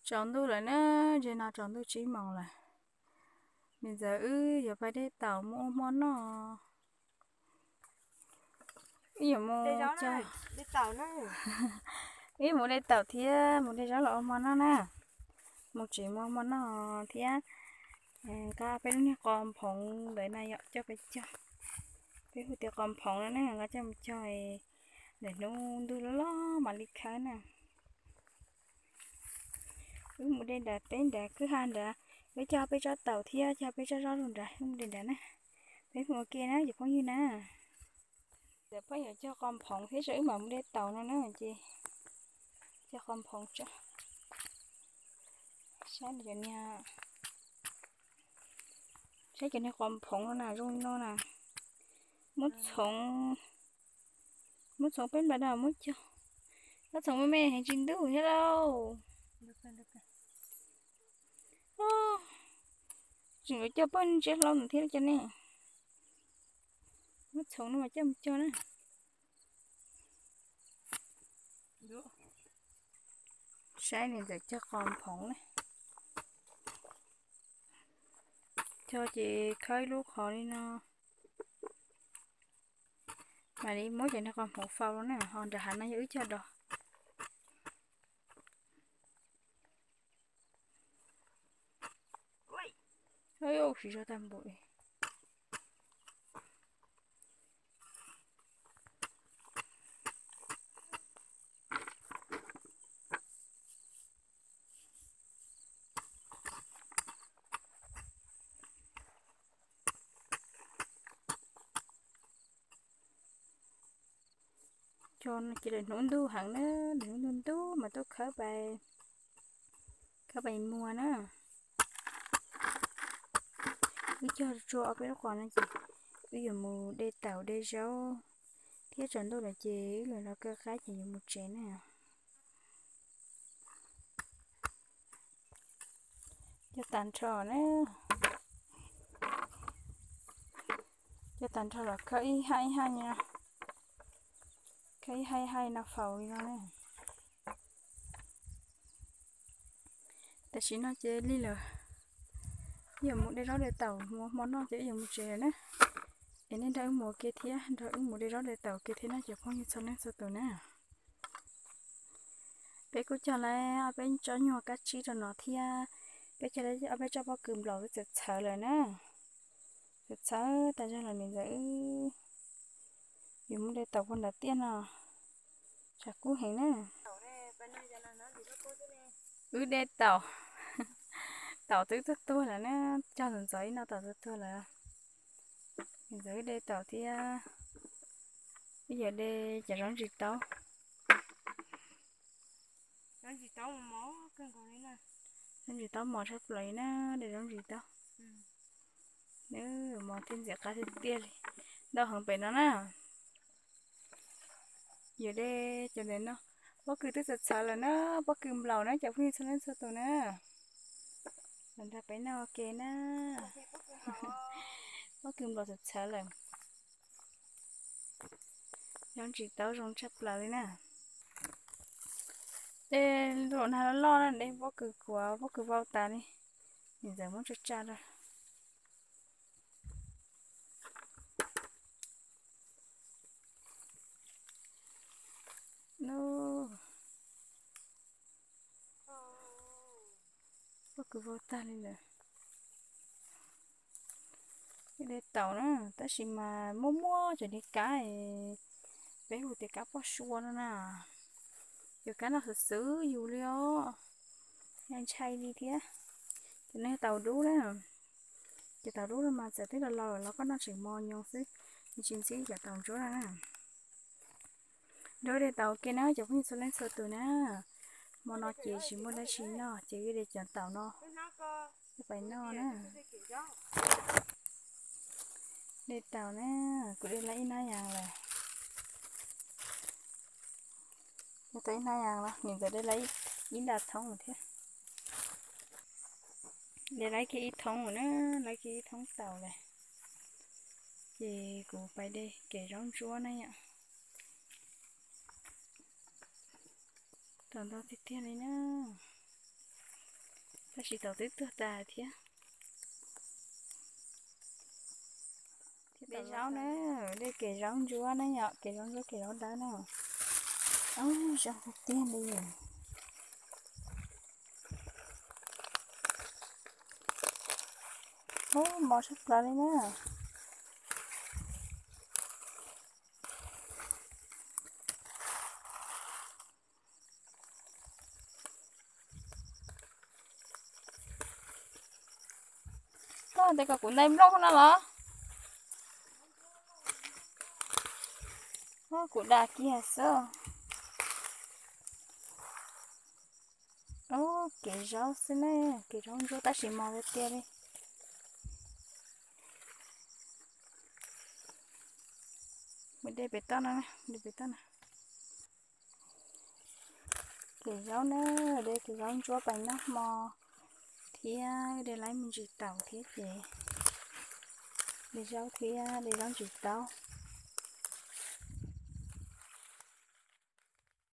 Tsaus ntuj lawm na, ze no tsaus ntuj tsib moos lawm. Niam ntxawm wb yuav pais de taum mus ua hmo noj. Wb yuav mus, wb mus de taum thiab mus de zaub los ua hmo noj na. Mus tsev mus ua hmo noj thiab. Nqa peb lub niag qos phoov ntawd na yom, coj pais cog. Peb hu tias qos phoov no na, nqa coj mus cog ntawm hnub ntuj loj loj mam li khawb na. Wb mus de nrad, peb nrad kwj ha nrad, wb cog peb tsob taum thiab cog peb tsob zaub rau nrad, wb mus de nrad na. Peb mus ua ke na cov phooj ywg na. Ntawm phooj ywg cog qos phoov thiab, wb mam mus de taum no na ces. Cog qos phoov tso. Saib cov niag, saib cov niag qos phoov no na, zoo li no na. Muab txhoov, muab txhoov peb nplas no muab cog. Koj txhoov me me heev tsis ntuj thiab lauj. Tseem yuav cog poj ntsiab hlau ntawm thiab cov ne. Muab txhoov no mas coj mus cog na. Saib niam ntxawm cog qos phoov na. Cog ces khawb ib lub qhov li no. Mam li muab cov niag qos phoov faus los na, ho nram hav no yog wb cog dos. Siv zog tag npaum li. Cog no ces lawm hnub ntuj heev na, lawm hnub ntuj ntuj mas tuaj khawb pais, khawb pais muag na. Wb cog tsuag ob peb lub qos no ces wb yuav mus de taum de zaub thiab, tsaus ntuj lawm ces wb los los kaw qaib ces yuav mus tsev na. Cog tag nrho na. Cog tag nrho los khawb ib haj ib haj no. Khawb ib haj ib haj no faus li no na. Tam sim no ces lig lawm, yuav mus de zaub de taum mus ua hmo noj ces wb yuav mus tsev lawm na. Es nej nrog wb mus ua ke thiab, nrog wb mus de zaub de taum ua ke thiab na cov phooj ywg txhua leej txhua tus na. Peb kuj cog lawm ob peb tsob nyuag kab tsib rau no thiab. Peb cog lawm ob peb tsob pob kws nplaum twb txawm txhawv lawm na. Txawm txhawv tas zog lawm niam ntxawm wb yuav mus de taum puag nram tiaj no. Tshav kub heev na. Wb de taum, taum twb tuag tuag lawm na, cog ntxov ntxov ib no taum tuag tuag lawm. Niam ntxawm wb de taum thiab, wb yuav de cov zaub ntsis taub. Zaub ntsis taub mos tshaj plaws li na, de zaub ntsis taub. Nws mos thiaj ntxim qab tiag tiag li. Ntau heev pem no na. Yuav de cov ntawm no, pob kws twb txawm txhawv lawm na, pob kws nplaum na cov phooj ywg txhua leej txhua tus na. Los nrog peb noj ua ke na. Pob kws nplaum txawm txhawv lawm. Zaub ntsis taub zoo tshaj plaws li na. Tej lub nag loj loj na, de pob kws kuav pob kws vau tas li. Niam ntxawm muab tsa tsa rau. Pob kws vau tag li lawm. De taum na, tab sis mas muaj muaj cov niag kab, peb hu tias kab poj sua no na. Cov kab no xwm xwm yus li os, ntshai li thiab. Cov no yog taum dub na. Cov taum dub no mas txawm twb los laus lawm los koj noj tseem mos nyoos xwb, tsis ntxib cov taum ntsuab no na. Nrog de taum ua ke na cov phooj ywg txhua leej txhua tus na. Hmo no ces tsis muaj dab tsi noj ces wb de cov taum no coj pais noj na. De taum na, kuv de lawm ib nab yas lawm. De tau ib nab yas los niam ntxawm de lawm ib nta thoob thiab. De lawm kiag ib thoob na, lawm kiag ib thoob taum lawm. Ces kuv pais de kev zaub ntsuab na yom. Taum ntau tiag tiag li na. Tab sis thaum twb tuag tas thiab. Kev zaub na, de kev zaub ntsuab na yom, kev zaub ntsuab kev zaub dawb na. Ub, zoo tiag li. Ub, mos tshaj plaws li na. Koj hais tias kom kuv ntais nplooj no los? Ub, kuv dag kiag xwb. Ub, kev zaub xwb ne, kev zaub ntsuab tab sis mos tiag tiag li. Mus de pem toj no, de pem toj no. Kev zaub na, de kev zaub ntsuab pais noj hmo thiab de laib me ntsis taum thiab ces de zaub thiab de zaub ntsis taub.